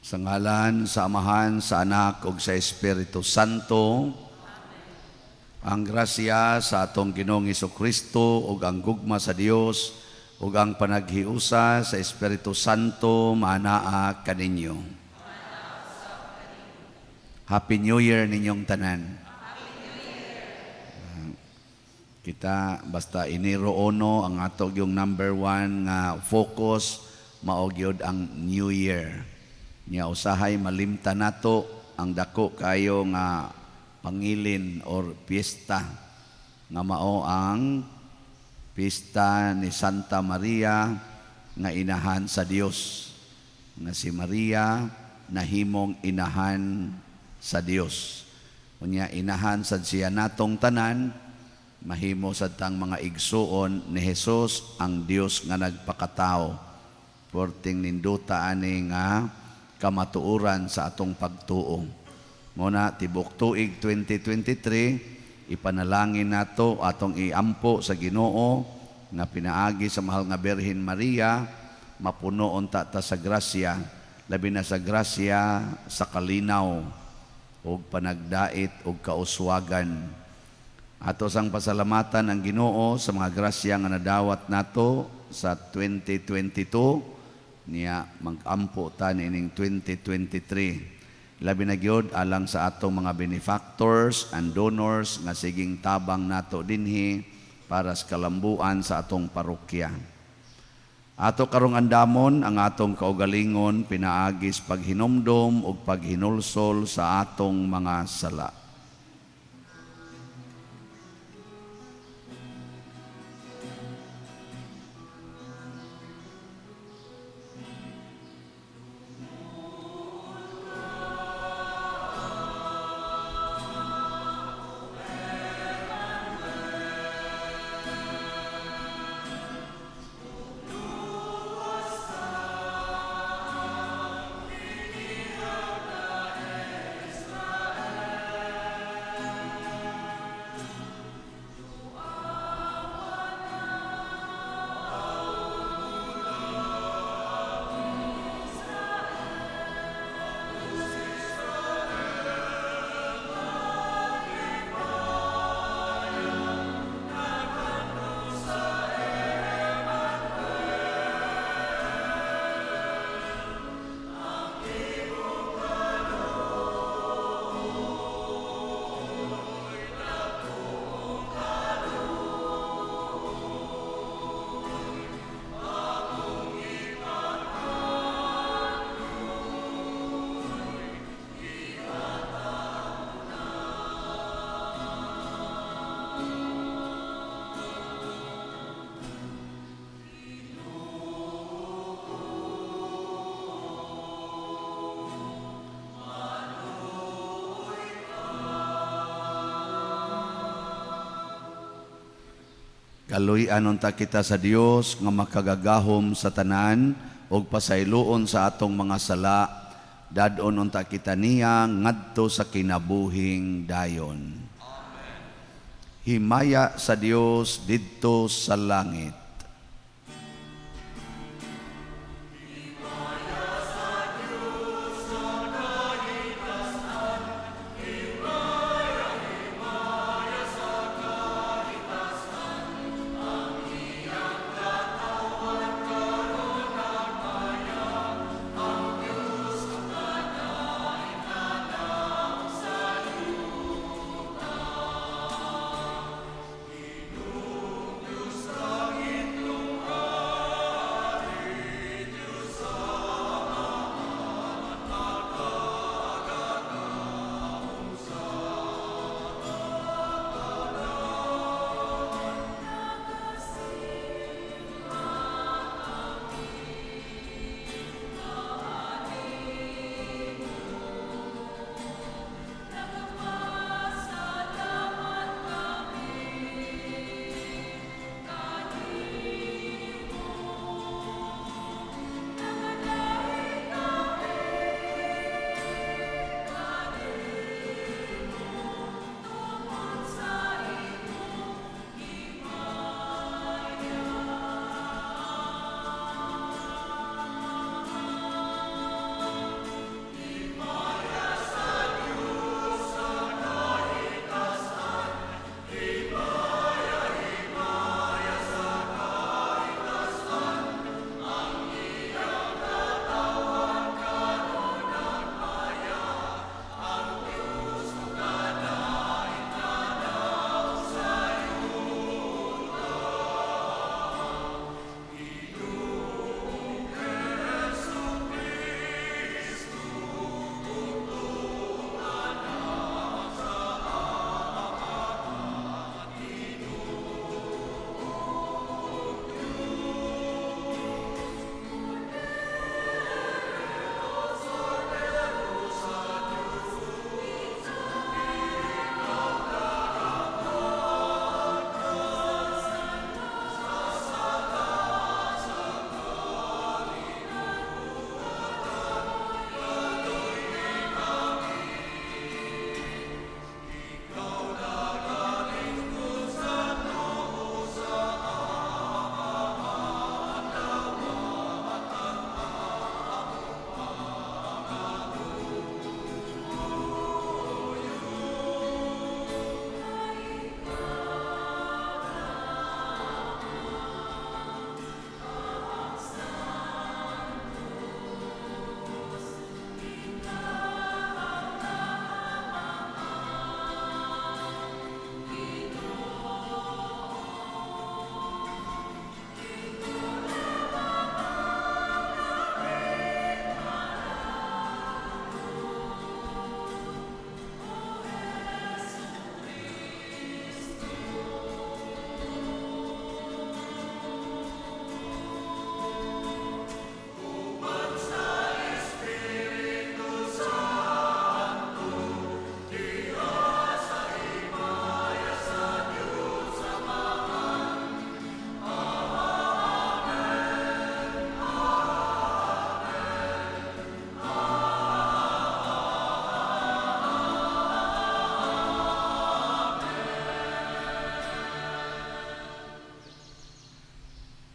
Sa ngalan sa Amahan, sa Anak ug sa Espiritu Santo. Ang grasya sa atong Ginoong Kristo ug ang gugma sa Dios ug ang panaghiusa sa Espiritu Santo maanaa kaninyo. Happy New Year ninyong tanan. Kita basta Enero 1, ang ato yung number one nga focus mao gyud ang New Year. Nya usahay malimtan nato ang dako kayo nga pangilin or piyesta nga mao ang pista ni Santa Maria nga inahan sa Dios. Nga si Maria nahimong inahan sa Dios. Unya inahan sad siya natong tanan, mahimo sad tang mga igsuon ni Jesus, ang Dios nga nagpakatao. Porting ninduta ani nga kamatuoran sa atong pagtuo. Mao na tibok tuig 2023, ipanalangin nato, atong iampo sa Ginoo nga pinaagi sa mahal nga Birhen Maria mapuno unta ta sa grasya, labi na sa grasya sa kalinaw ug panagdait ug kauswagan. Ato sang pasalamatan ang Ginoo sa mga grasya nga nadawat nato sa 2022, niya magampo ta niining 2023. Labi na gyud alang sa atong mga benefactors and donors nga siging tabang nato dinhi para sa kalambuan sa atong parokya. Ato karong andamon ang atong kaugalingon pinaagi sa paghinumdom ug paghinulsol sa atong mga sala. Kaluy-an unta kita sa Dios nga makagagahom sa tanan ug pasayloon sa atong mga sala, dad-on unta kita niya ngadto sa kinabuhing dayon. Amen. Himaya sa Dios didto sa langit.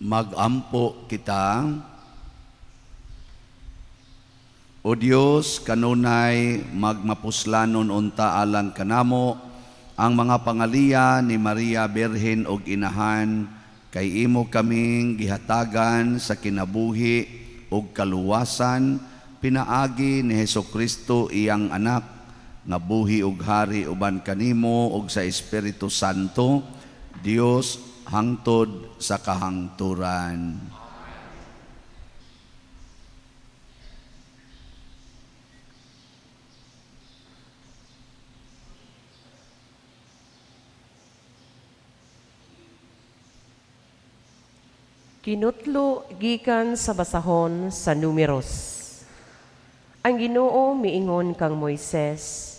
Magampo kita. O Dios, kanunay magmapuslanon unta alang kanamo ang mga pangaliya ni Maria Birhen og Inahan, kay imo kaming gihatagan sa kinabuhi ug kaluwasan pinaagi ni Hesukristo iyang anak, nga buhi ug hari uban kanimo ug sa Espiritu Santo, Dios hangtod sa kahangturan. Kinutlo gikan sa basahon sa Numeros. Ang Ginoo miingon kang Moises,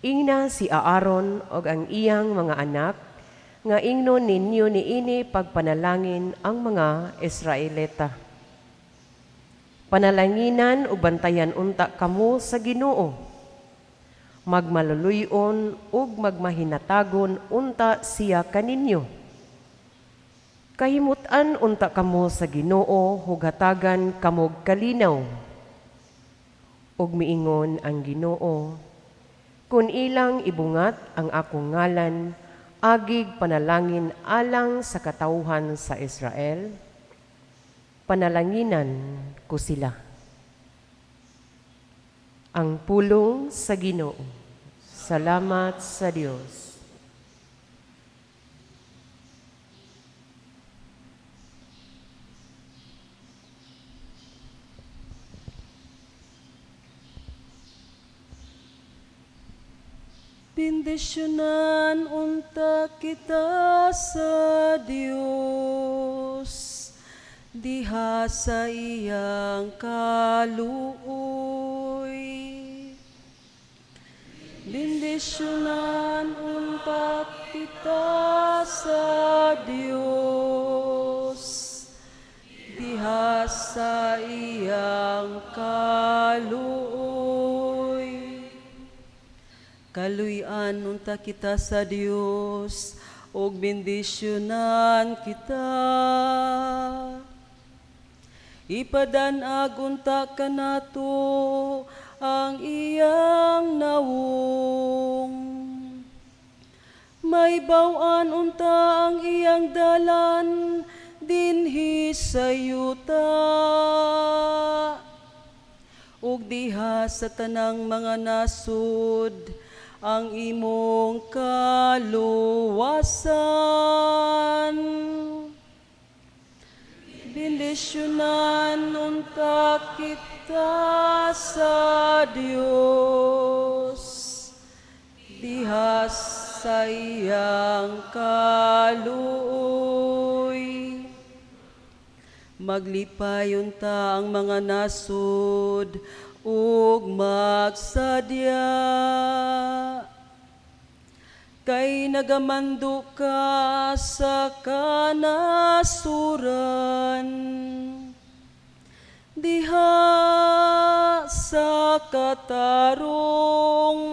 ingna si Aaron og ang iyang mga anak nga ingnon ninyo niini pagpanalangin ang mga Israelita. Panalanginan ug bantayan unta kamo sa Ginoo. Magmaluluy-on ug magmahinatagon unta siya kaninyo. Kahimut-an unta kamo sa Ginoo, hugatagan kamog kalinaw. Ug miingon ang Ginoo, kun ilang ibungat ang akong ngalan, agig panalangin alang sa katawhan sa Israel, panalanginan ko sila. Ang pulong sa Ginoo. Salamat sa Dios. Bendisyonan unta kita sa Dios diha sa iyang kaluoy. Bendisyonan unta kita sa Dios diha sa iyang kaluoy. Kaluy-an unta kita sa Dios ug bendisyonan kita. Ipadan-ag unta kanato ang iyang nawong. Mahibaw-an unta ang iyang dalan dinhi sa yuta. Ug diha sa tanang mga nasud ang imong kaluwasan. Bendisyonan unta kita sa Dios diha sa iyang kaluoy. Maglipay unta ang mga nasud ug magsadya, kay nagamando ka sa kanasuran diha sa katarong.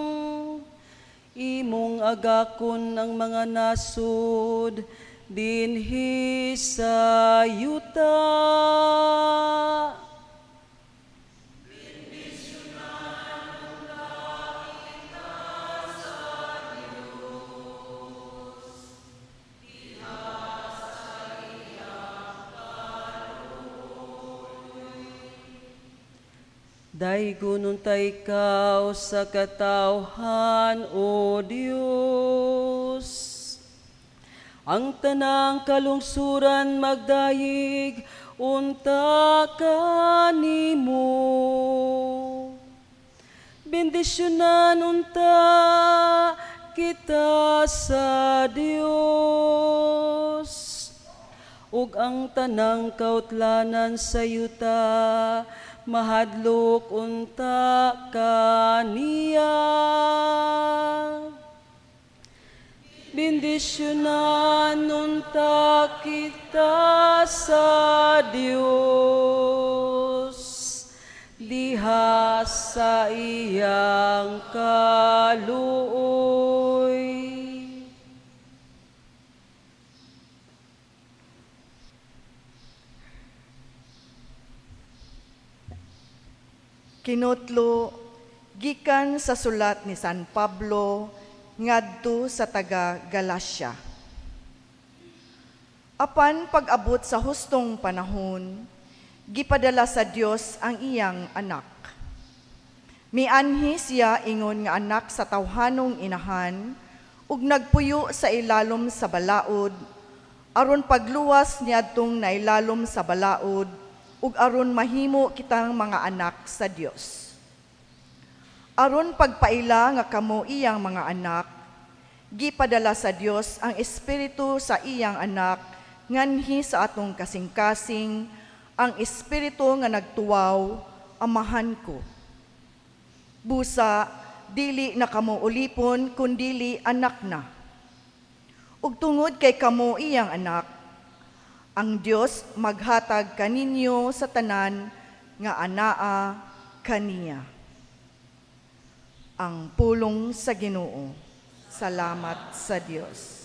Imong agakon ang mga nasud dinhi sa yuta. Daygon unta ikaw sa katawhan, O Dios. Ang tanang kalungsuran magdayeg unta kanimo. Bendisyonan unta kita sa Dios ug ang tanang kautlanan sa yuta mahadlok unta kaniya. Bendisyonan unta kita sa Dios diha sa iyang kaluoy. Kinutlo gikan sa sulat ni San Pablo ngadto sa taga Galacia. Apan pag-abot sa hustong panahon, gipadala sa Dios ang iyang anak. Mianhi siya ingon nga anak sa tawhanong inahan ug nagpuyo sa ilalom sa balaod aron pagluwas niadtong nailalom sa balaod ug aron mahimo kitang mga anak sa Dios. Aron pagpaila nga kamo iyang mga anak, gipadala sa Dios ang espiritu sa iyang anak nganhi sa atong kasing-kasing, ang espiritu nga nagtuwaw, "Amahan ko." Busa, dili na kamo ulipon, kundili anak na. Ug tungod kay kamo iyang anak, ang Dios maghatag kaninyo sa tanan nga anaa kaniya. Ang pulong sa Ginoo. Salamat sa Dios.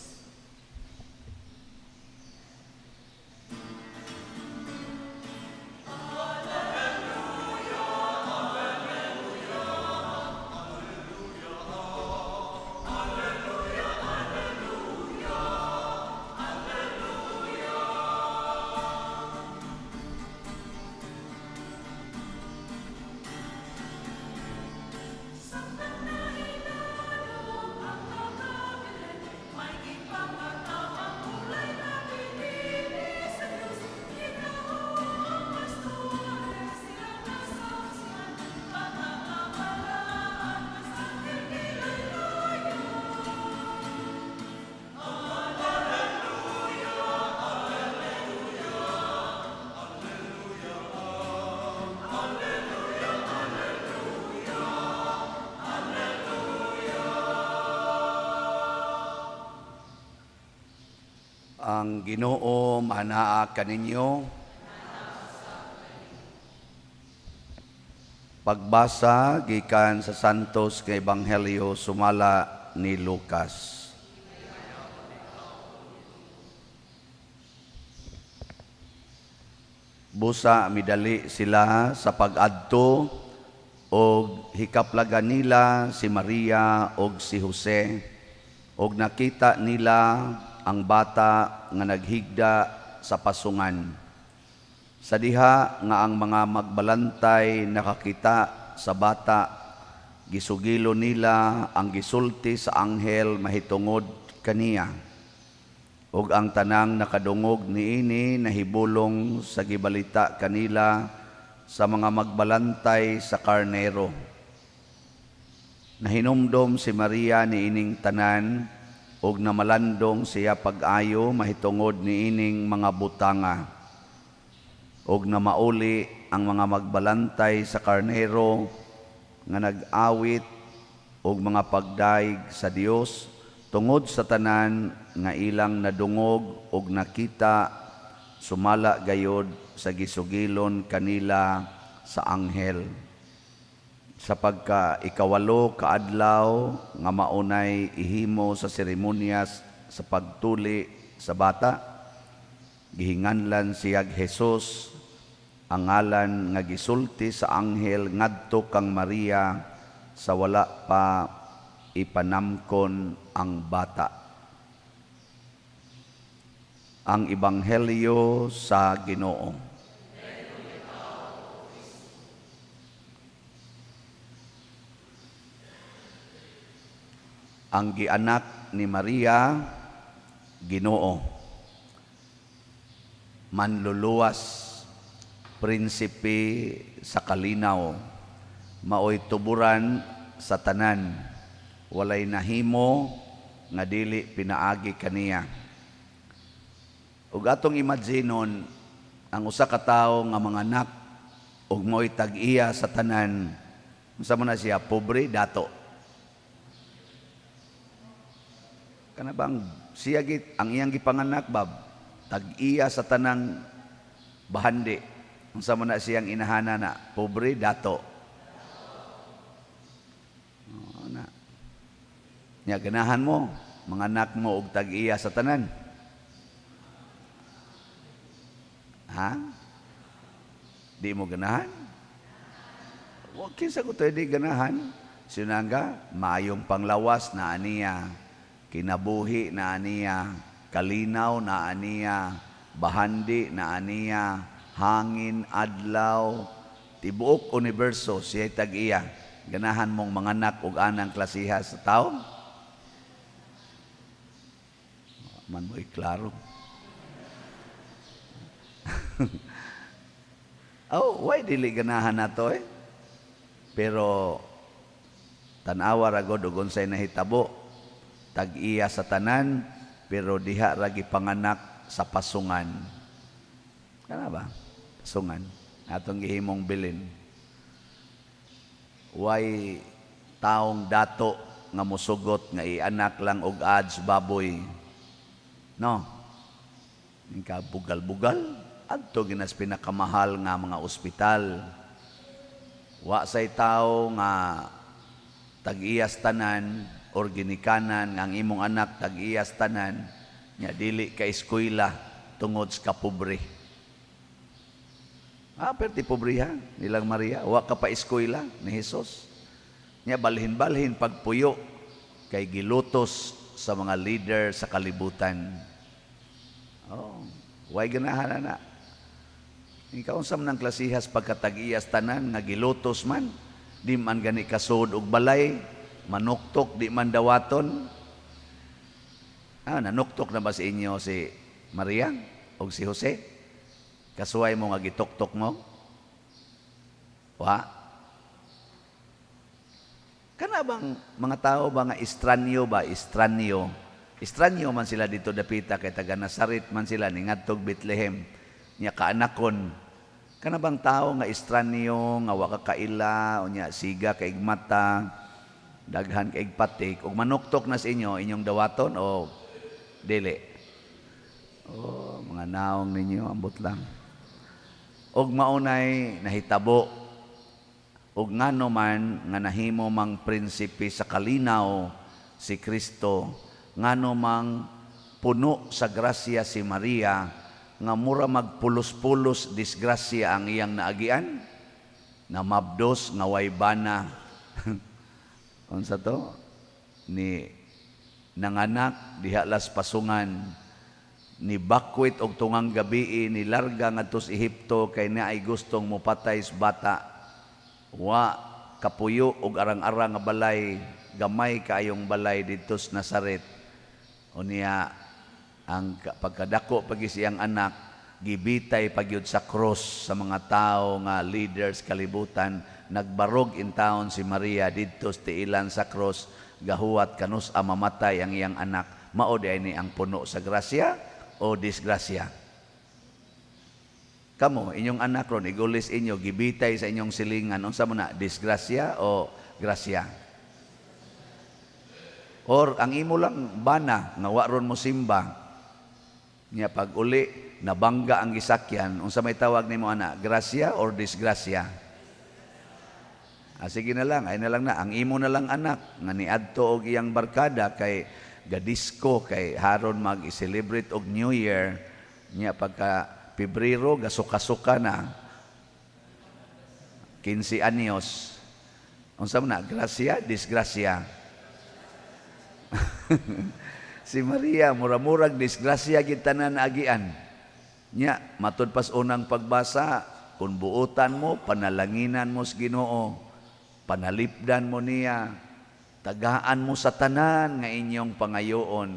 Ang Ginoo manaa kaninyo. Pagbasa gikan sa Santos nga Ebanghelyo sumala ni Lucas. Busa midali sila sa pag-adto og hikaplagan nila si Maria og si Jose og nakita nila ang bata nga naghigda sa pasungan. Sa diha nga ang mga magbalantay nakakita sa bata, gisugilo nila ang gisulti sa anghel mahitungod kaniya. Ug ang tanang nakadungog niini nahibulong sa gibalita kanila sa mga magbalantay sa karnero. Nahinumdom si Maria niining tanan ug namalandong siya pag-ayo mahitungod niining mga butanga. Ug namauli ang mga magbalantay sa karnero nga nag-awit og mga pagdaig sa Dios tungod sa tanan nga ilang nadungog og nakita sumala gayod sa gisugilon kanila sa anghel. Sa pagka 8 kaadlaw nga maunay ihimo sa seremonyas sa pagtuli sa bata, gihinganlan siyag Jesus ang ngalan nga gisulti sa anghel ngadto kang Maria sa wala pa ipanamkon ang bata. Ang Ebanghelyo sa Ginoo. Ang gianak ni Maria, Ginoo. Manluluwas, prinsipe sa kalinaw, maoy tuburan sa tanan, walay nahimo nga dili pinaagi kaniya. Ug atong imaginon ang usa ka tawo nga manganak ug mo'y tag-iya sa tanan, unsa man na siya, pobre, dato. Kana bang siya git ang iyang gipanganak bab tag-iya sa tanang bahandi, unsa man na siyang inahana na, pobre, dato. Oo na. Nya ganahan mo manganak mo og tag-iya sa tanan. Ha? Di mo ganahan? Wa kinsa ko to di ganahan? Sinangga, maayong panglawas na aniya, kinabuhi na aniya, kalinaw na aniya, bahandi na aniya, hangin, adlaw, tibuok universo siya tag-iya. Ganahan mong manganak og anang klasiha sa tao? Man mo'y klaro. Oh, why dili ganahan nato eh? Pero tan-awa ra gud og unsay nahitabo. Tag-iya sa tanan pero diha ra gipanganak sa pasungan. Kana ba? Pasungan. Atong gihimong bilin. Way taong dato nga mosugot nga ianak lang og ads baboy. No. Ka bugal-bugal adto ginas pinakamahal nga mga ospital. Wa say tao nga tag-iyas tanan or ginikanan nga ang imong anak tag-iyas tanan nya dili ka eskwela tungod sa kapobre. Ah, perti pobre ha, nilang Maria, wa ka pa eskwela ni Jesus. Nya balhin-balhin pagpuyo kay gilutos sa mga leader sa kalibutan. Oh, way ganahan na. Ikaw unsa man ang klasihas pagkatag-iyas tanan nga gilutos man, di man gani kasud og balay, manuktok di man dawaton. Ah, nanuktok na ba sa inyo si Maria o si Jose? Kasuway mo nga gituktok mo? Wa? Kana bang mga tao ba nga estranyo ba? Estranyo. Estranyo man sila dito dapita kay taga Nazaret man sila ningadtog Bethlehem nya kaanakon. Kana bang tao nga estranyo nga wa ka kaila unya siga kay mata, daghan kay patik ug manuktok na sa inyo inyong dawaton o dili? Oh, mga naong ninyo ambot lang. Og maunay nahitabo og ngano man nga nahimo mang prinsipe sa kalinaw si Kristo, ngano mang puno sa grasya si Maria nga mura magpulos-pulos disgrasya ang iyang naagian, namabdos nga way bana. Unsa to ni nanganak diha las pasungan, ni bakwit og tungang gabii, ni larga ngadto sa Ehipto kay naay gustong mopatay sa bata. Wa kapuyo og arang-arang nga balay, gamay kaayong balay didto sa Nazaret. Unya ang pagkadako pag siyang anak, gibitay pagyud sa cross sa mga tao nga leaders kalibutan. Nagbarog in town si Maria didto sa tiilan sa cross, gahuwat kanus mamatay ang iyang anak. Mao di ni ang puno sa grasya o disgrasya? Kamo, inyong anak ron igulis inyo, gibitay sa inyong silingan, unsa mo na, disgrasya o grasya? Or ang imo lang bana nga wa ron mo simba, nya pag uli nabangga ang gisakyan, unsa may tawag nimo ana, grasya or disgrasya? Ah, sige na lang, ay na lang na, ang imo na lang anak nga niadto og iyang barkada kay gadisko kay haron mag-celebrate og New Year, nya pagka Pebrero gasuka-suka na 15 anyos, unsa man na, grasya, disgrasya? Si Maria mura-murag disgrasya gid tanan agian nya. Matud pas unang pagbasa, kung buotan mo, panalanginan mo sa Ginoo, panalipdan mo niya, tagaan mo sa tanan nga inyong pangayoon.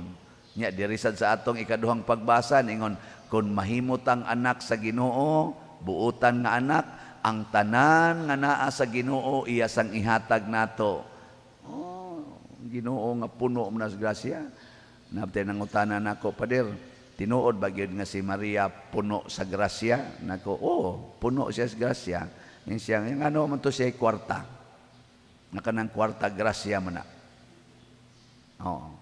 Nya diri sad sa atong ikaduhang pagbasa ningon kon mahimot ang anak sa Ginoo, buotan nga anak, ang tanan nga naa sa Ginoo iya sang ihatag nato. Oh, Ginoo nga puno man sa grasya. Nabtay nangutana nako, "Pader, tinuod ba gyud nga si Maria puno sa grasya?" Nako, "Oo, puno siya sa grasya." Yung siya, yung ano man to siya kwarta. Nga kanang kwarta grasya man na. Oo.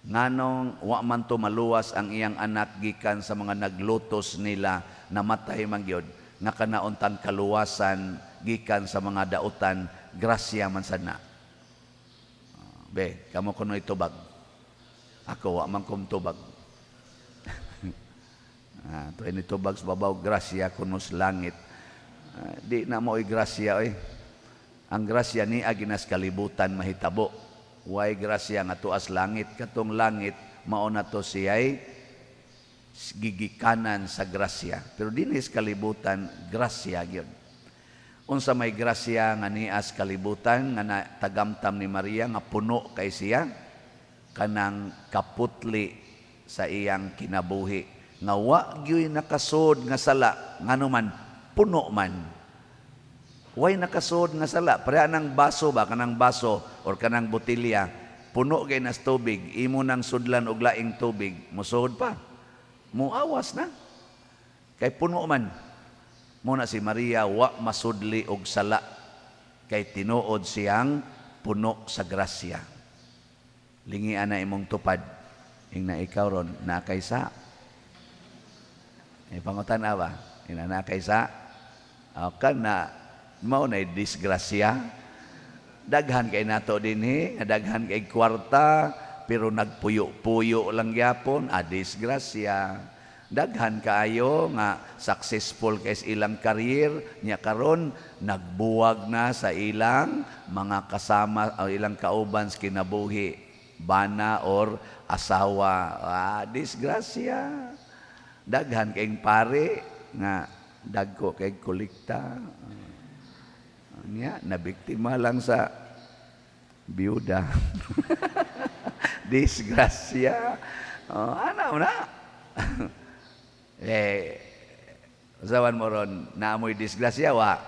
Nganong wa man to maluwas ang iyang anak gikan sa mga naglutos nila, namatay man gyud, nga kanauntan kaluwasan gikan sa mga dautan, grasya man sad na. Be, kamo kuno'y tubag. Ako wa man kom tubag. Ah, to ini tubag sa babaw, grasya kuno sa langit. Ah, di na mo'y grasya oy. Ang grasya ni aginas kalibutan mahitabo. Way grasya nga tuas langit, katong langit mao na to siya'y gigikanan sa grasya. Pero dinis kalibutan, grasya gyud. Unsa may grasya nga nias kalibutan nga na, tagamtam ni Maria nga puno kay siya kanang kaputli sa iyang kinabuhi nga wa gyuy nakasud nga sala, ngano man puno man. Way nakasud nga sala, pareha ng baso ba, kanang baso or kanang botelya, puno kay nas tubig, imo nang sudlan og laing tubig, mosud pa, muawas na kay puno man. Muna si Maria wa masudli og sala kay tinuod siyang puno sa grasya. Lingian na imong tupad. Ingna ikaw ron na kay sa. Eh, pangutan ba? Ina na kay sa. O, kan na mao na disgrasya. Daghan kay nato dinhi, nga daghan kay kwarta, pero nagpuyo-puyo lang gyapon, a disgrasya. Daghan kaayo nga successful kay sa ilang career nya karon nagbuwag na sa ilang mga kasama o ilang kauban sa kinabuhi, bana or asawa, ah, disgrasya. Daghan kayong pare nga dagko kay kolekta nya nabiktima lang sa biyuda, disgrasya. Oh, ano na eh, usawan mo ron, naamoy disgrasya, wa?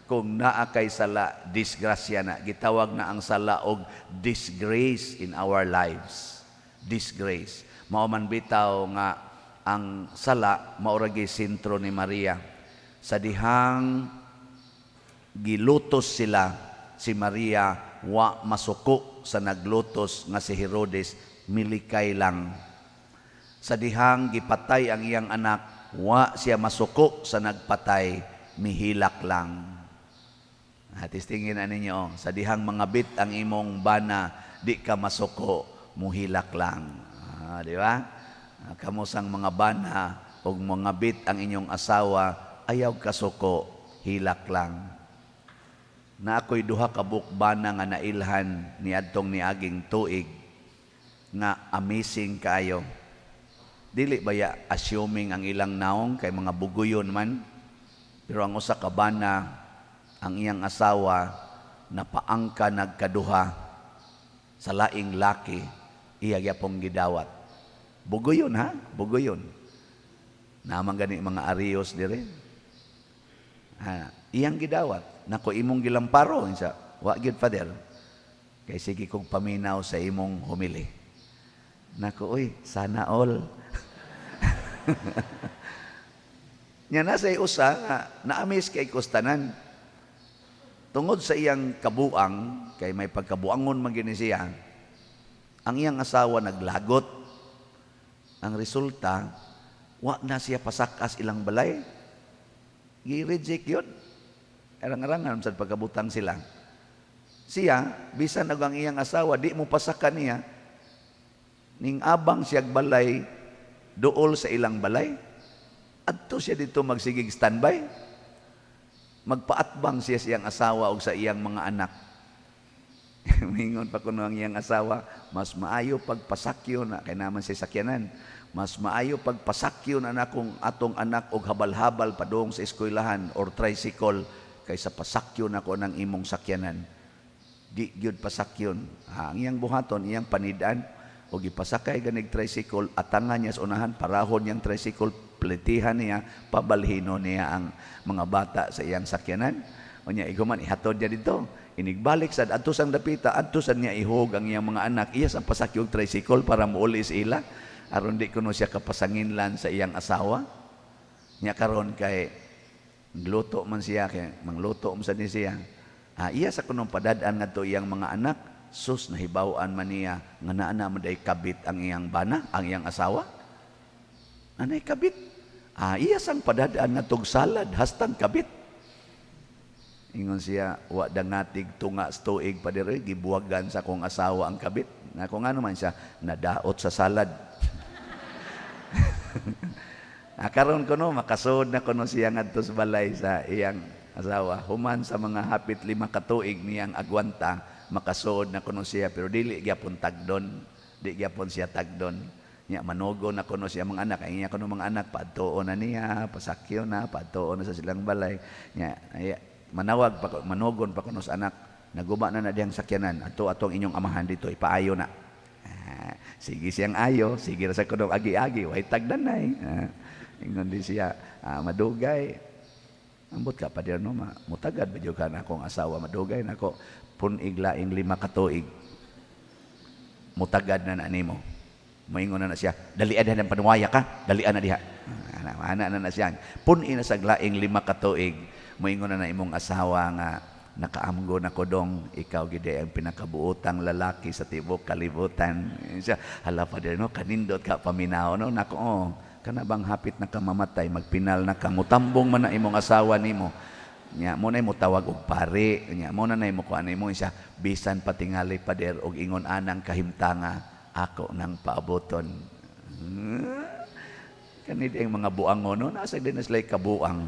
Kung naa kay sala, disgrasya na. Gitawag na ang sala og disgrace in our lives. Disgrace. Mao man bitaw nga ang sala mao ra gyud sentro ni Maria. Sa dihang gilutos sila, si Maria wa masuko sa naglutos nga si Herodes, milikay lang. Sa dihang gipatay ang iyang anak, wa siya masuko sa nagpatay, mihilak lang. Testingin na ninyo, oh, sa dihang mga bit ang imong bana, di ka masuko, muhilak lang. Ah, di ba? Ah, kamusang mga bana og mga bit ang inyong asawa, ayaw kasuko, hilak lang. Na ako'y duha ka bukbana nga nailhan ni adtong niaging tuig nga amazing kaayo. Dili baya assuming ang ilang naong kay mga buguyon man. Pero ang usa ka bana, ang iyang asawa napaangka nagkaduha sa laing laki, iya gyapong gidawat. Buguyon ha, buguyon. Naman gani mga arios dire. Ha, iyang gidawat. Nako, imong gilamparo insa, wa gyud, Father. Kay sige kog paminaw sa imong homily. Nako oy, sana all. Nya na sa usa nga naamis kay kustanan. Tungod sa iyang kabuang, kay may pagkabuangon man gini siya, ang iyang asawa naglagot. Ang resulta, wa na siya pasakas ilang balay. Gi-reject yun. Arang-arangan sa pagkabutang sila. Siya, bisan og ang iyang asawa, di mo pasaka niya, ning abang siyag balay, duol sa ilang balay. Adto siya dito magsigig standby. Magpaatbang siya sa iyang asawa o sa iyang mga anak. Mingon pa kuno ang iyang asawa, mas maayo pagpasakyo na, kay naman siya sakyanan. Mas maayo pagpasakyo na nakong atong anak og habal-habal padung sa eskwelahan or tricycle kaysa pasakyo nako ng imong sakyanan. Di gyud pasakyon. Ha, ang iyang buhaton, iyang panidan og ipasakay ganig tricycle, atangan niya sa unahan, parahon niyang tricycle, pletihan niya, pabalhino niya ang mga bata sa iyang sakyanan. Unya iguman ihatod niya dito. Inigbalik sad adto sang dapita, adto sad niya ihog ang iyang mga anak. Iya sa pasakyo og tricycle para muuli sa ila. Aron di kuno siya kapasanginlan sa iyang asawa. Nya karon kay luto man siya, kay mangluto man sad ni siya. Ah, iya sa kunong padad-an ngadto iyang mga anak, sus, nahibaw-an man niya nga naa na man day kabit ang iyang bana, ang iyang asawa. Anay kabit. Ah, iya sang padad-an ngadtog salad hastang kabit. Ingon siya, wa dangatig tunga sa tuig pa dire, gibuwagan sa akong asawa ang kabit. Na kung ano man siya, nadaot sa salad. Ah, karon kuno makasud na kuno siya ngadto sa balay sa iyang asawa. Human sa mga hapit 5 ka tuig niyang agwanta, makasuod na kuno siya, pero dili gyapon tagdon. Di gyapon siya tagdon. Nya manugo na kuno siya mga anak, ay iya kuno mga anak paadtuon na niya, pasakyo na, paadtuon na sa silang balay. Nya ay, manawag pa manugon pa kuno sa anak, naguba na na diyang sakyanan, adto atong inyong amahan dito, ipaayo na. Ah, sige siyang ayo, sige ra sa kunong agi-agi, way tagdanay. Ah, ingon di siya, ah, madugay. Ambot ka pa dir no, mutagad ba jud ka na akong asawa, madugay nako pun-ig laing 5 ka tuig. Mutagad na na nimo. Moingon na na siya, dalian na ng panuwaya ka, dalian na diha. Ana, ana na na siya. Pun-i na sa laing 5 ka tuig, moingon na na imong asawa nga nakaamgo na ko dong, ikaw gid ang pinakabuotang lalaki sa tibuok kalibutan. Siya, hala pa dir no, kanindot ka paminaw no, nako oh, kana bang hapit na ka mamatay, magpinal na ka, mutambong man na imong asawa nimo. Nya mo na mo tawag og pare, nya mo na mo kuan nimo siya, bisan patingali pader og ingon anang kahimtanga ako nang paaboton. Kani di ang mga buangon no, nasa din na sila kabuang.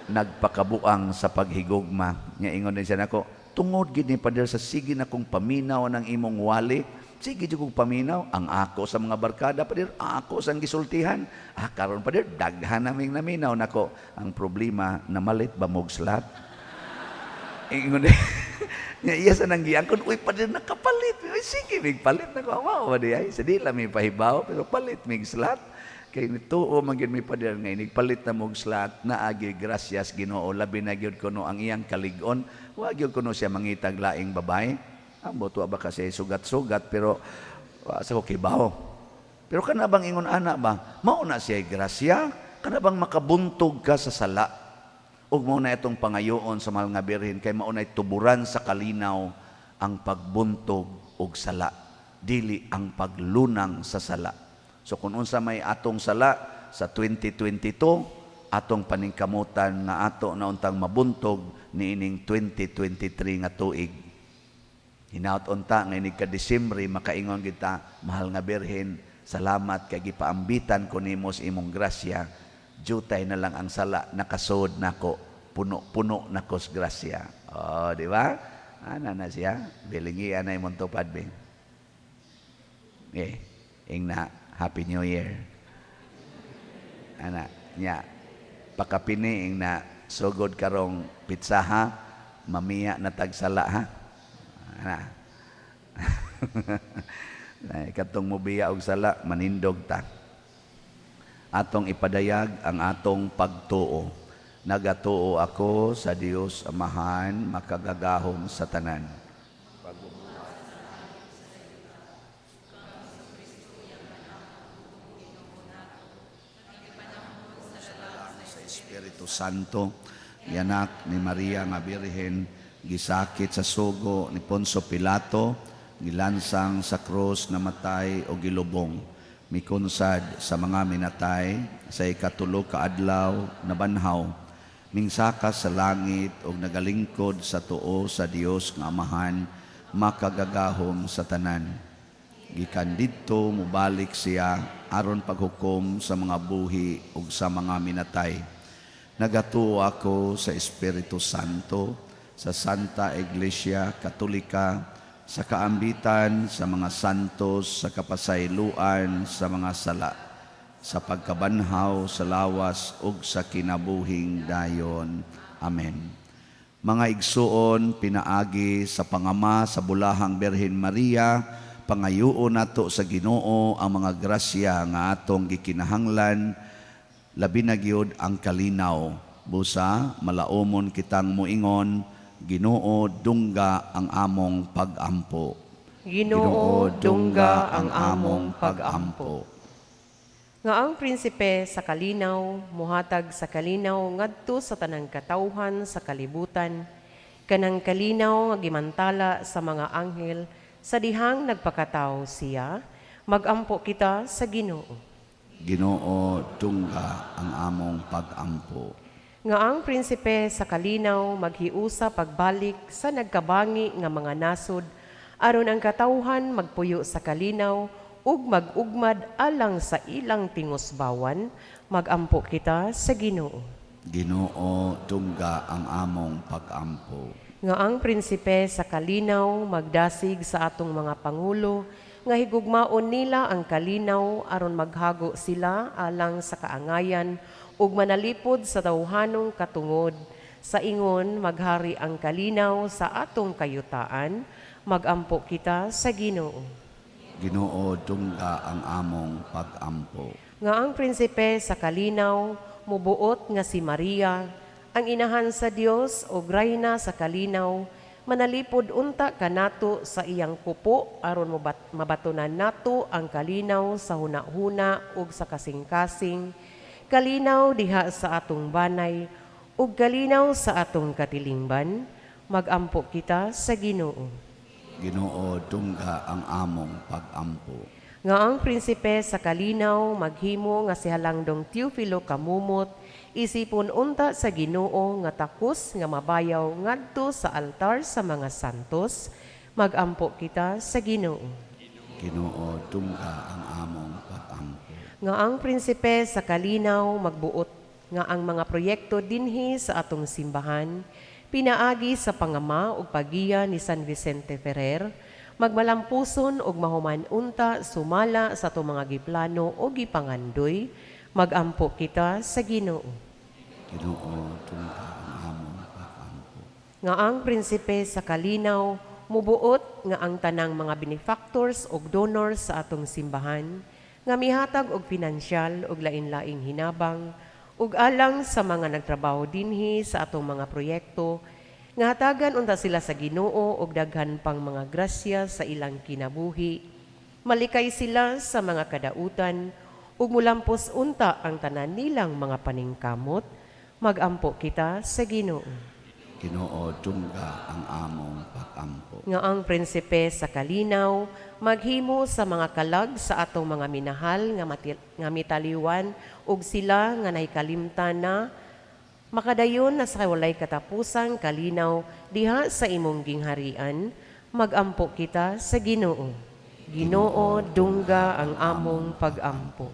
Nagpakabuang sa paghigugma. Nya ingon din siya nako, tungod gid ni pader sa sige na kong paminaw ng imong wali, sige jud kong paminaw ang ako sa mga barkada pader, ako sa gisultihan. Ah, karon pader daghan naming naminaw nako. Ang problema namalit ba mog slat? Ingon din. Nya iya sa nang giangkon, uy pader nakapalit. Uy sige mig palit nako, mao ba di ay sa di lang mi pahibaw pero palit mig slat. Kay nituo man gyud mi pader nga inig palit na mog slat, naagi grasyas Ginoo, labi na gyud kuno ang iyang kalig-on. Wa gyud kuno siya mangitag laing babae. Ambot wa ba kasi sugat-sugat pero wa sa ko kibaw. Pero kana bang ingon ana ba? Mao na siya grasya, kana bang makabuntog ka sa sala? Ug mao na itong pangayoon sa mahal nga Birhen kay mao na tuburan sa kalinaw ang pagbuntog og sala, dili ang paglunang sa sala. So kung unsa may atong sala sa 2022, atong paningkamutan nga ato na untang mabuntog niining 2023 nga tuig. Hinaut unta nga inig ka Disyembre makaingon kita, mahal nga Birhen, salamat kay gipaambitan ko nimo sa imong grasya. Jutay na lang ang sala, nakasod nako, puno-puno nako sa grasya. Oh, di ba? Ana na siya, bilingian na imong tupad be. Eh, ing na Happy New Year. Ana, nya pakapini ing na sugod karong pizza ha, mamiya na tagsala ha. Ana. Ay, katong mobiya og sala, manindog ta. Atong ipadayag ang atong pagtuo. Nagatuo ako sa Dios Amahan, makagagahom sa tanan. Sa Espiritu Santo, gianak ni Maria nga Birhen, gisakit sa sugo ni Poncio Pilato, gilansang sa krus, namatay o gilubong, mikunsad sa mga minatay, sa ikatulo ka adlaw nabanhaw, mingsaka sa langit og nagalingkod sa tuo sa Dios nga Amahan, makagagahom sa tanan. Gikan didto mobalik siya aron paghukom sa mga buhi ug sa mga minatay. Nagatuo ako sa Espiritu Santo, sa Santa Iglesia Katolika, sa kaambitan sa mga santos, sa kapasayloan sa mga sala, sa pagkabanhaw sa lawas ug sa kinabuhing dayon. Amen. Mga igsuon, pinaagi sa pangama sa bulahang Birhen Maria, pangayuon nato sa Ginoo ang mga grasya nga atong gikinahanglan, labi na gyud ang kalinaw. Busa malaumon kitang moingon, Ginoo, dungga ang among pagampo. Ginoo, dungga ang among pagampo. Nga ang prinsipe sa kalinaw, muhatag sa kalinaw ngadto sa tanang katawhan sa kalibutan, kanang kalinaw nga gimantala sa mga anghel sa dihang nagpakatawo siya, magampo kita sa Ginoo. Ginoo, dungga ang among pagampo. Nga ang prinsipe sa kalinaw maghiusa pagbalik sa nagkabangi nga mga nasod, aron ang katawhan magpuyo sa kalinaw ug mag-ugmad alang sa ilang tingusbawan, magampo kita sa Ginoo. Ginoo, dungga ang among pagampo. Nga ang prinsipe sa kalinaw magdasig sa atong mga pangulo nga higugmaon nila ang kalinaw aron maghago sila alang sa kaangayan ug manalipod sa tawhanong katungod sa ingon maghari ang kalinaw sa atong kayutaan, magampo kita sa Ginoo. Ginoo, dungga ang among pagampo. Nga ang prinsipe sa kalinaw mubuot nga si Maria ang inahan sa Dios ug rayna sa kalinaw, manalipod unta kanato sa iyang kupo aron mabatunan nato ang kalinaw sa hunahuna ug sa kasing-kasing, kalinaw diha sa atong banay ug kalinaw sa atong katilingban, magampo kita sa Ginoo. Ginoo, dungga ang among pagampo. Nga ang prinsipe sa kalinaw maghimo nga si Halangdong Teofilo kamumot, isipon unta sa Ginoo nga takos nga mabayaw ngadto sa altar sa mga santos, magampo kita sa Ginoo. Ginoo, dungga ang among pagampo. Nga ang prinsipe sa kalinaw magbuot nga ang mga proyekto dinhi sa atong simbahan pinaagi sa pangama ug paggiya ni San Vicente Ferrer magmalampuson ug mahuman unta sumala sa atong mga giplano o gipangandoy, magampo kita sa Ginoo. Ginoo, dungga ang among pagampo. Nga ang prinsipe sa kalinaw mubuot nga ang tanang mga benefactors ug donors sa atong simbahan nga mihatag og pinansyal ug lain-laing hinabang ug alang sa mga nagtrabaho dinhi sa atong mga proyekto nga hatagan unta sila sa Ginoo og daghan pang mga grasya sa ilang kinabuhi, malikay sila sa mga kadautan ug mulampos unta ang tanan nilang mga paningkamot, magampo kita sa Ginoo. Ginoo, dungga ang among pagampo. Nga ang prinsipe sa kalinaw maghimo sa mga kalag sa atong mga minahal nga mitaliwan ug sila nga nahikalimtan na makadayon na sa walay katapusang kalinaw diha sa imong gingharian, magampo kita sa Ginoo. Ginoo, dungga ang among pagampo.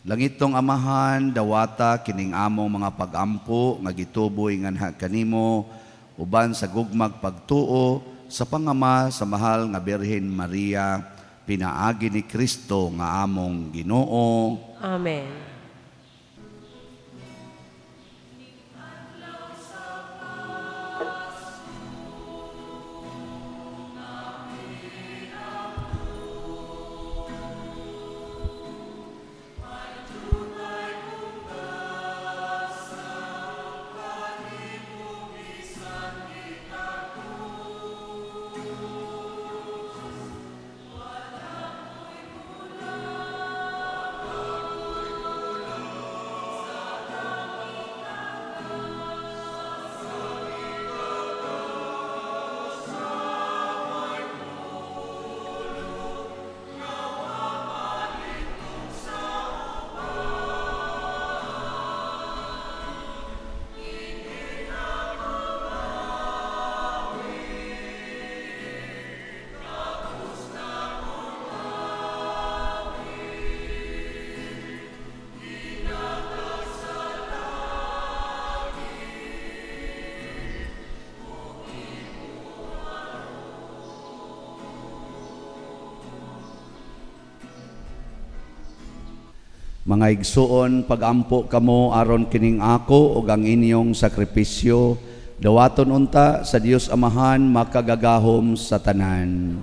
Langitong Amahan, dawata kining among mga pagampo nga gituboy nganha kanimo uban sa gugmag pagtuo sa pangama sa mahal nga Birhen Maria, pinaagi ni Kristo nga among Ginoo. Amen. Mga igsuon, pagampo kamo aron kining ako ug ang inyong sakripisyo, dawaton unta sa Dios Amahan makagagahom sa tanan.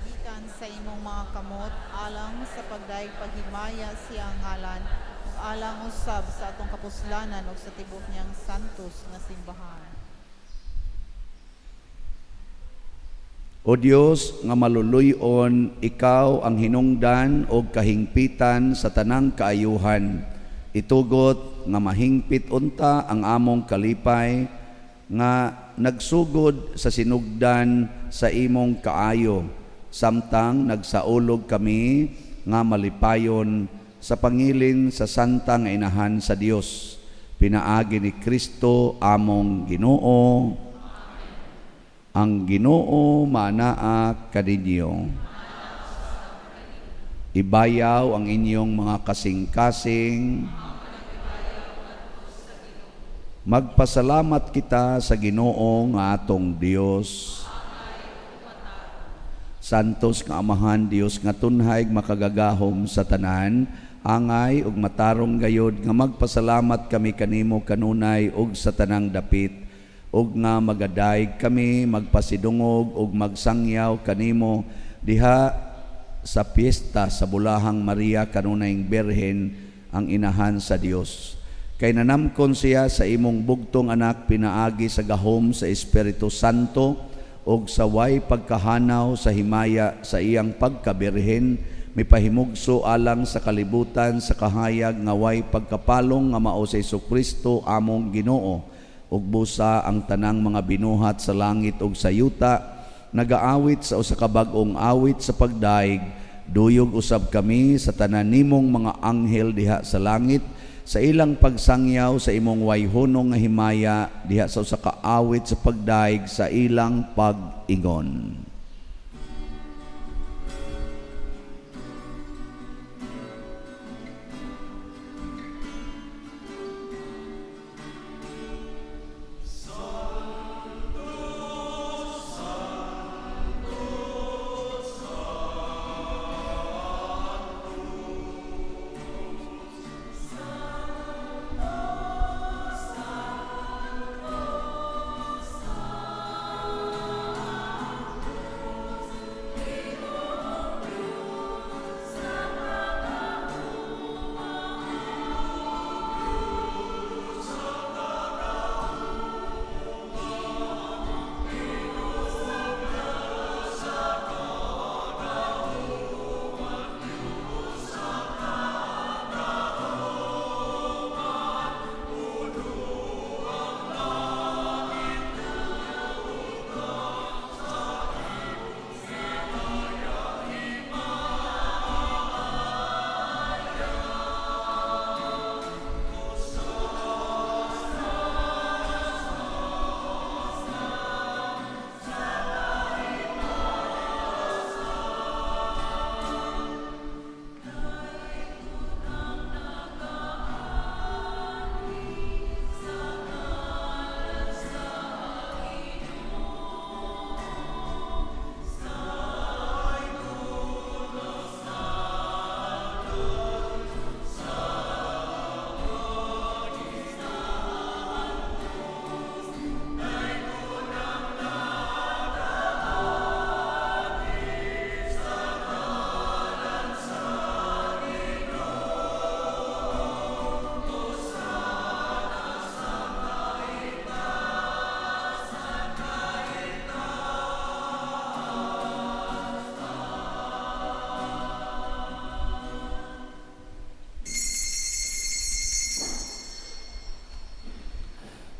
Gikan sa imong mga kamot alang sa pagdayeg paghimaya siyang ngalan ug alang usab sa atong kapuslanan ug sa tibuok niyang santos nga simbahan. O Dios nga maluluy-on, ikaw ang hinungdan og kahingpitan sa tanang kaayuhan. Itugot nga mahingpit unta ang among kalipay nga nagsugod sa sinugdan sa imong kaayo, samtang nagsaulog kami nga malipayon sa pangilin sa santa nga inahan sa Dios. Pinaagi ni Kristo among Ginoo. Ang Ginoo manaa kaninyo. Ibayaw ang inyong mga kasing-kasing. Magpasalamat kita sa Ginoo nga atong Dios. Santos nga Amahan, Dios nga tunhay makagagahom sa tanan, angay ug matarong gayod nga magpasalamat kami kanimo kanunay ug sa tanang dapit, ug nga magadayeg kami magpasidungog ug magsangyaw kanimo diha sa piyesta sa Bulahang Maria kanunayng Birhen, ang inahan sa Dios. Kay nanamkon siya sa imong bugtong anak pinaagi sa gahom sa Espiritu Santo ug sa way pagkahanaw sa himaya sa iyang pagkabirhen, mipahimugso alang sa kalibutan sa kahayag nga way pagkapalong nga mao sa Hesukristo among Ginoo. Ug busa ang tanang mga binuhat sa langit ug sa yuta nagaawit sa usa ka bag-ong awit sa pagdaig, duyog usab kami sa tanan nimong mga anghel diha sa langit sa ilang pagsangyaw sa imong wayhunong nga himaya diha sa usa ka awit sa pagdaig sa ilang pag-ingon.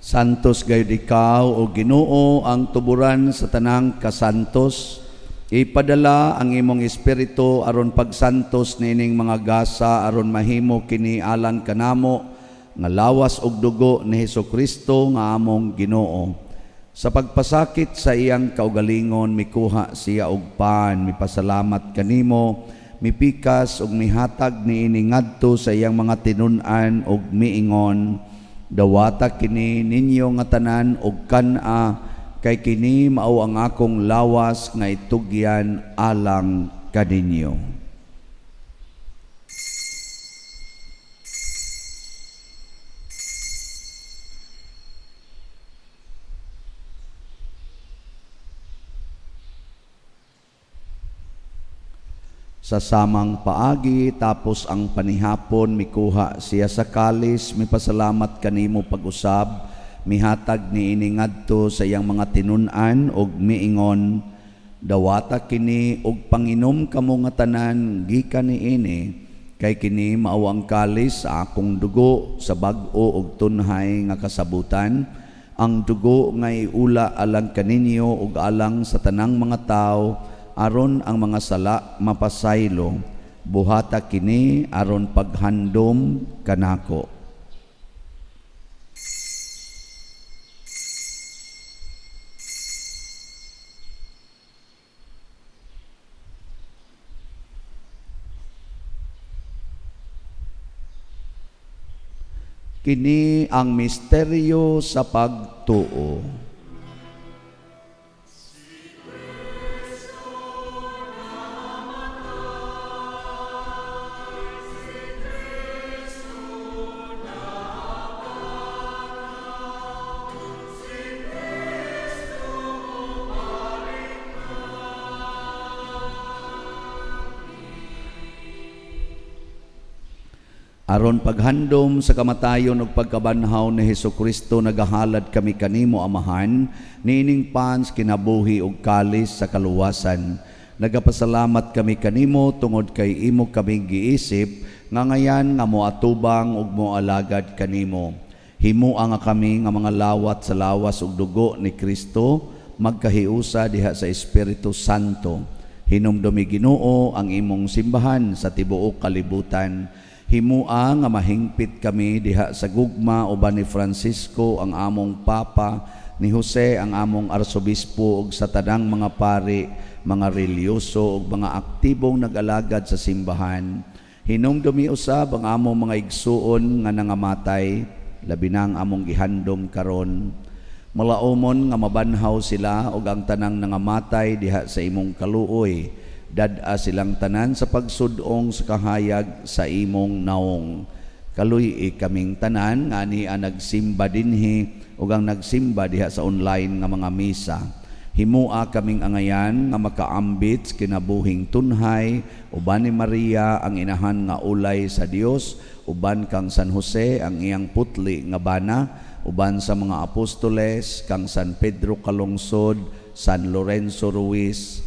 Santos gayud ikaw, o Ginoo, ang tuburan sa tanang kasantos. Ipadala ang imong espiritu aron pagsantos niining mga gasa aron mahimo kini alang kanamo nga lawas ug dugo ni Hesukristo nga among Ginoo. Sa pagpasakit sa iyang kaugalingon mikuha siya og pan, mipasalamat kanimo, mipikas ug mihatag niini ngadto sa iyang mga tinun-an ug miingon, dawata kini ninyo nga tanan og kan-a, kay kini mao ang akong lawas nga itugyan alang kaninyo. Sa samang paagi, tapos ang panihapon, mikuha siya sa kalis, mipasalamat kanimo pag-usab, mihatag niini ngadto sa iyang mga tinun-an og miingon, dawata kini og panginom kamo nga tanan gikan niini, kay kini mao ang kalis sa akong dugo sa bag-o og tunhay nga kasabutan, ang dugo nga iula alang kaninyo ug alang sa tanang mga tawo, aron ang mga sala mapasaylo. Buhata kini aron paghandom kanako. Kini ang misteryo sa pagtuo. Aron paghandom sa kamatayon ug pagkabanhaw ni Hesukristo, nagahalad kami kanimo, Amahan, niining pans kinabuhi ug kalis sa kaluwasan. Nagapasalamat kami kanimo tungod kay imo kaming giisip nga ngayan nga moatubang ug moalagad kanimo. Himua nga kami nga mga lawat sa lawas ug dugo ni Kristo magkahiusa diha sa Espiritu Santo. Hinumdumi, Ginoo, ang imong simbahan sa tibuok kalibutan. Himua nga mahingpit kami diha sa gugma uban ni Francisco ang among Papa, ni Jose ang among Arsobispo ug sa tanang mga pari, mga relihiyoso ug mga aktibong nag-alagad sa simbahan. Hinumdumi usab ang among mga igsuon nga nangamatay, labi na ang among gihandom karon. Malaumon nga mabanhaw sila ug ang tanang nangamatay diha sa imong kaluoy. Dad-a silang tanan sa pagsudong sa kahayag sa imong naong. Kaluy-i kaming tanan nga ania nagsimba dinhi ug ang nagsimba diha sa online nga mga misa. Himua kaming angayan nga makaambit sa kinabuhing tunhay uban ni Maria ang inahan nga ulay sa Dios, uban kang San Jose ang iyang putli nga bana, uban sa mga apostoles kang San Pedro Calungsod, San Lorenzo Ruiz,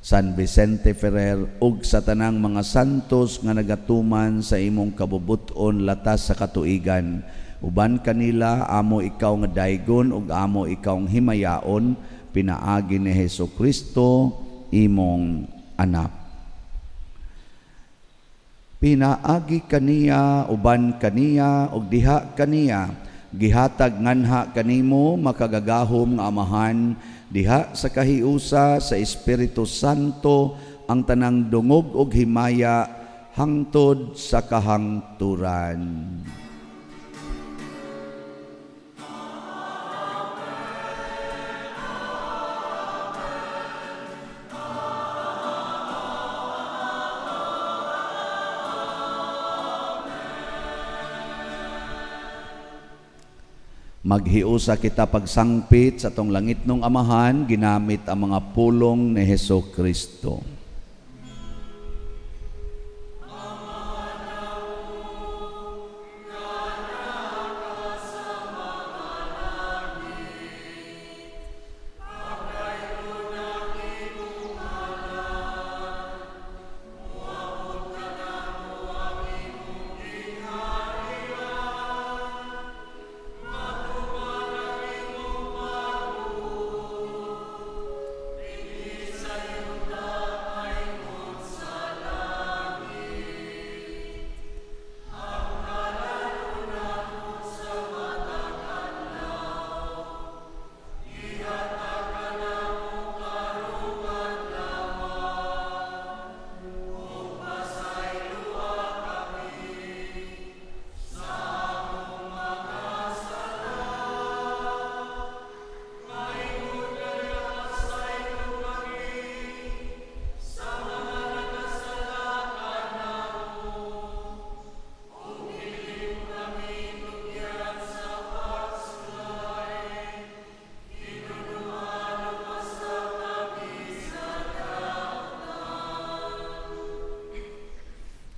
San Vicente Ferrer ug sa tanang mga santos nga nagatuman sa imong kabubut-on latas sa katuigan. Uban kanila amo ikaw nga daygon ug amo ikaw nga himayaon pinaagi ni Hesus Kristo imong anak. Pinaagi kaniya, uban kaniya ug diha kaniya, gihatag nganha kanimo makagagahom nga Amahan diha sa kahiusa sa Espiritu Santo ang tanang dungog ug himaya hangtod sa kahangturan. Maghiusa kita pagsangpit sa atong langitnong Amahan ginamit ang mga pulong ni Hesus Kristo.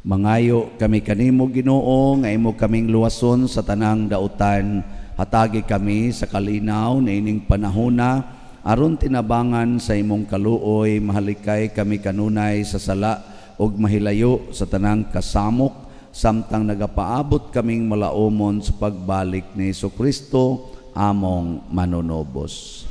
Mangayo kami kanimo, Ginoo, nga imo kaming luwason sa tanang dautan. Hatagi kami sa kalinaw niining panahona aron tinabangan sa imong kaluoy, mahalikay kami kanunay sa sala ug mahilayo sa tanang kasamok samtang nagapaabot kaming malaumon sa pagbalik ni Hesukristo among manunobos.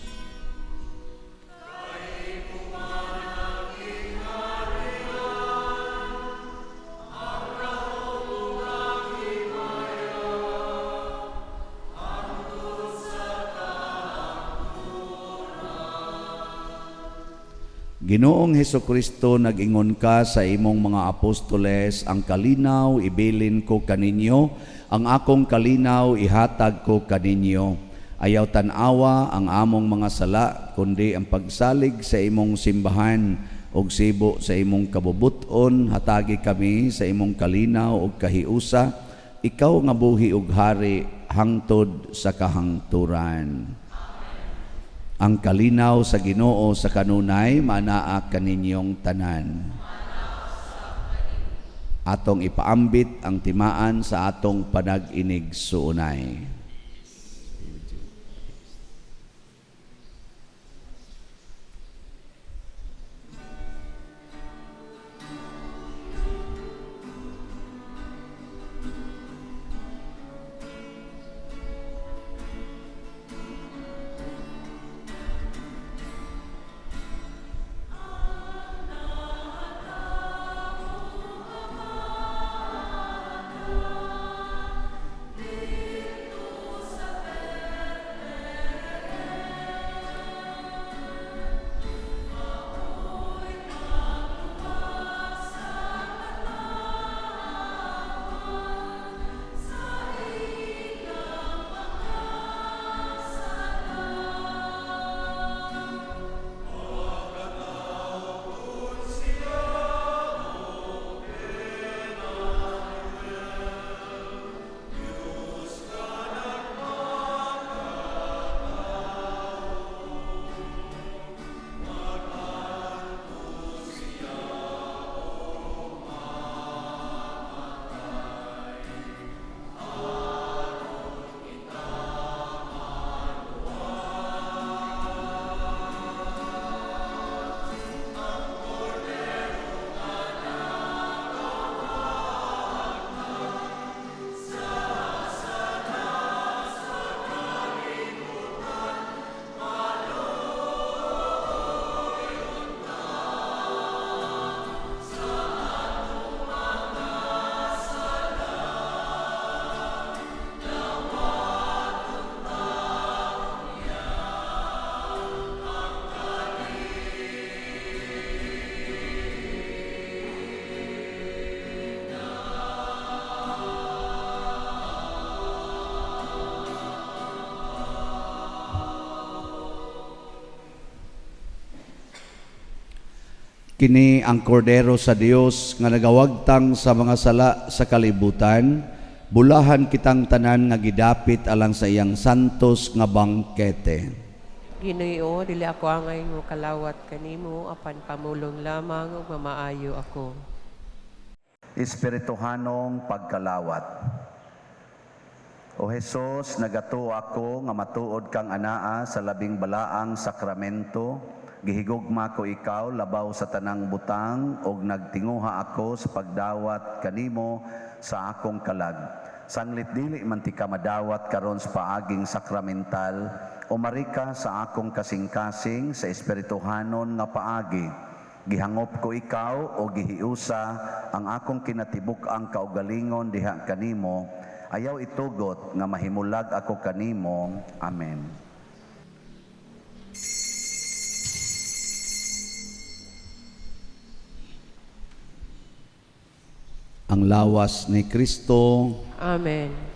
Ginoong Hesukristo, nag-ingon ka sa imong mga apostoles, ang kalinaw ibilin ko kaninyo, ang akong kalinaw ihatag ko kaninyo. Ayaw tan-awa ang among mga sala, kundi ang pagsalig sa imong simbahan ug sibo sa imong kabubuton, hatagi kami sa imong kalinaw ug kahiusa, ikaw nga buhi ug hari hangtod sa kahangturan. Ang kalinaw sa Ginoo sa kanunay manaa kaninyong tanan. Atong ipaambit ang timaan sa atong panag-inig suunay. Kini ang kordero sa Dios nga nagawagtang sa mga sala sa kalibutan, bulahan kitang tanan nga gidapit alang sa iyang santos nga bangkete. Ginoo, dili ako angay mo kalawat kanimo apan pamulong lamang ug mamaayo ako. Espirituhanong pagkalawat. O Hesus, nagatuo ako nga matuod kang anaa sa labing balaang sakramento. Gihigugma ko ikaw labaw sa tanang butang ug nagtinguha ako sa pagdawat kanimo sa akong kalag. Sanglit dili man ti ka madawat karon sa paaging sakramental, umarika sa akong kasing-kasing sa espirituhanon nga paagi. Gihangop ko ikaw o gihiusa ang akong kinatibuk-ang kaugalingon diha kanimo. Ayaw itugot nga mahimulag ako kanimo. Amen. Ang lawas ni Kristo. Amen.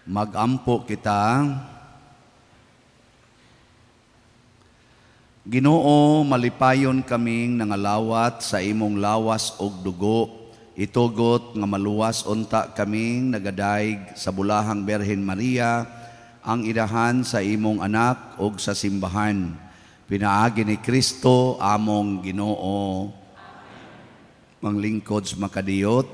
Magampo kita. Ginoo, malipayon kaming nangalawat sa imong lawas og dugo. Itugot nga maluwas unta kaming nagadayeg sa bulahang Birhen Maria, ang inahan sa imong anak og sa simbahan. Pinaagi ni Kristo among Ginoo. Manglingkod sa makadiyot.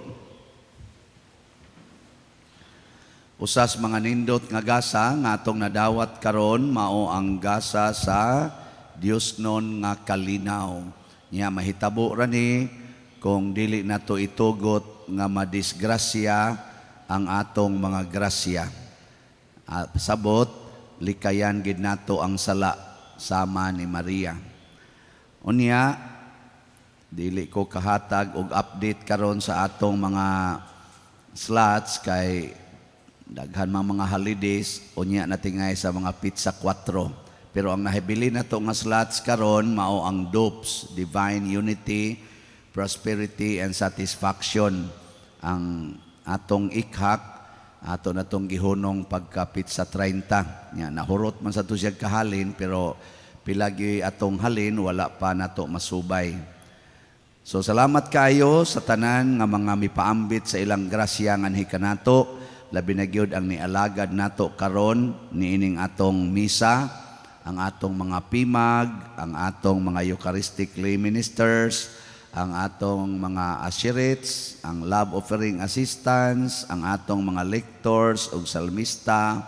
Usas mga nindot nga gasa nga atong nadawat karon mao ang gasa sa Dios non nga kalinaw. Nya mahitabo ra ni kung dili nato itugot nga madisgrasya ang atong mga grasya. Sabot likayan gid nato ang sala sama ni Maria. Unya dili ko kahatag og update karon sa atong mga slots kay daghan mang mga holidays, unya natingay sa mga pizza 4. Pero ang nahibili nato nga slots karon mao ang DUPS, Divine Unity, Prosperity and Satisfaction. Ang atong ikhak ato natong gihunong pagka pizza 30. Nya nahurot man sa to siya kahalin, pero pila gyud atong halin wala pa nato masubay. So salamat kayo sa tanan nga mga mipaambit sa ilang grasya nganhi kanato, labi na gyud ang nialagad nato karon niining atong misa, ang atong mga pimag, ang atong mga Eucharistic lay ministers, ang atong mga asherets, ang love offering assistants, ang atong mga lectors ug salmista,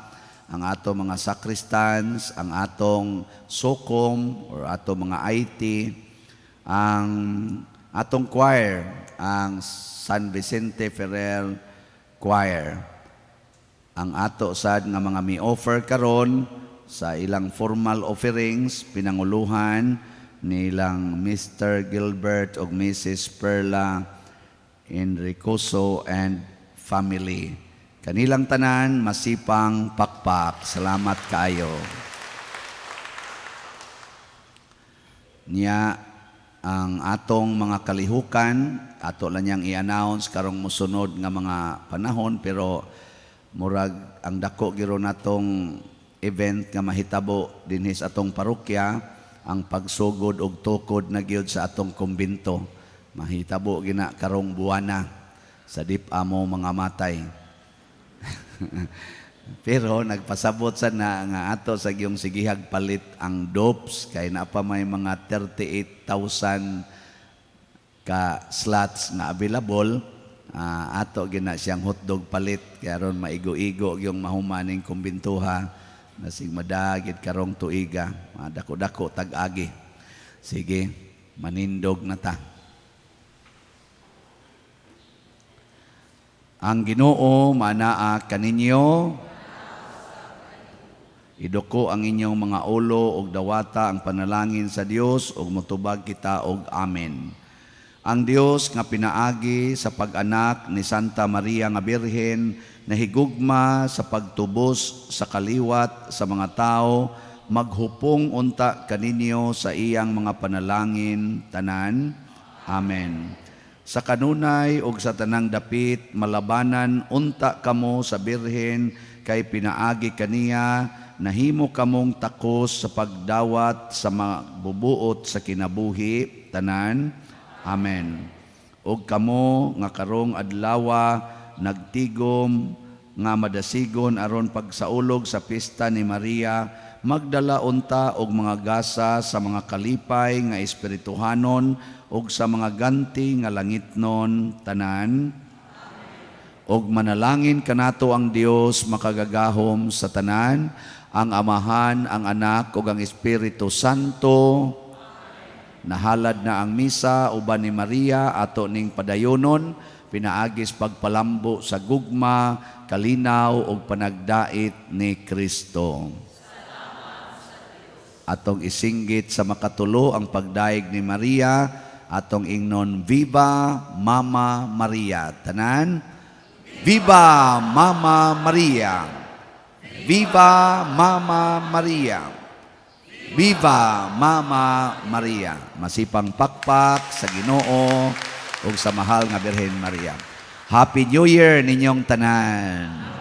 ang atong mga sacristans, ang atong SOCOM or atong mga IT, ang atong choir, ang San Vicente Ferrer Choir. Ang ato sad nga mga mi-offer karon sa ilang formal offerings, pinanguluhan nilang Mr. Gilbert ug Mrs. Perla Enricoso and family. Kanilang tanan masipang pakpak. Salamat kaayo. Niya ang atong mga kalihukan, ato lang niyang i-announce karong mosunod nga mga panahon, pero murag ang dako giro natong event nga mahitabo dinhi sa atong parokya, ang pagsugod og tukod na gyud sa atong kumbinto. Mahitabo gina karong buwana sa dip amo mga matay. Pero nagpasabot sa na nga ato sa giyong sigihag palit ang dopes kay na pa may mga 38,000 ka slots nga available. Ato gina siyang hotdog palit kay aron maigo-igo yung mahumaning kumbintuha nasig madagit karong tuiga, dako-dako tag-agi. Sige, manindog na ta. Ang Ginoo manaa kaninyo. Iduko ang inyong mga ulo og dawata ang panalangin sa Dios og motubag kita og amen. Ang Dios nga pinaagi sa pag-anak ni Santa Maria nga Birhen nahigugma sa pagtubos sa kaliwat sa mga tao, maghupong unta kaninyo sa iyang mga panalangin tanan. Amen. Sa kanunay og sa tanang dapit malabanan unta kamo sa Birhen kay pinaagi kaniya nahimo kamong takos sa pagdawat sa mabubuot sa kinabuhi tanan. Amen. Og kamo nga karong adlawa nagtigom nga madasigon aron pagsaulog sa pista ni Maria, magdala unta og mga gasa sa mga kalipay nga espirituhanon og sa mga ganti nga langitnon tanan. Og manalangin kanato ang Dios makagagahom sa tanan, ang Amahan, ang Anak ug ang Espiritu Santo. Nahalad na ang misa uban ni Maria ato ning padayonon pinaagis pagpalambo sa gugma, kalinaw ug panagdait ni Kristo. Atong isinggit sa makatulo ang pagdaig ni Maria, atong ingnon Viva Mama Maria. Tanan, Viva Mama Maria. Viva Mama Maria. Viva Mama Maria. Masipang pakpak sa Ginoo ug sa mahal nga Birhen Maria. Happy New Year ninyong tanan.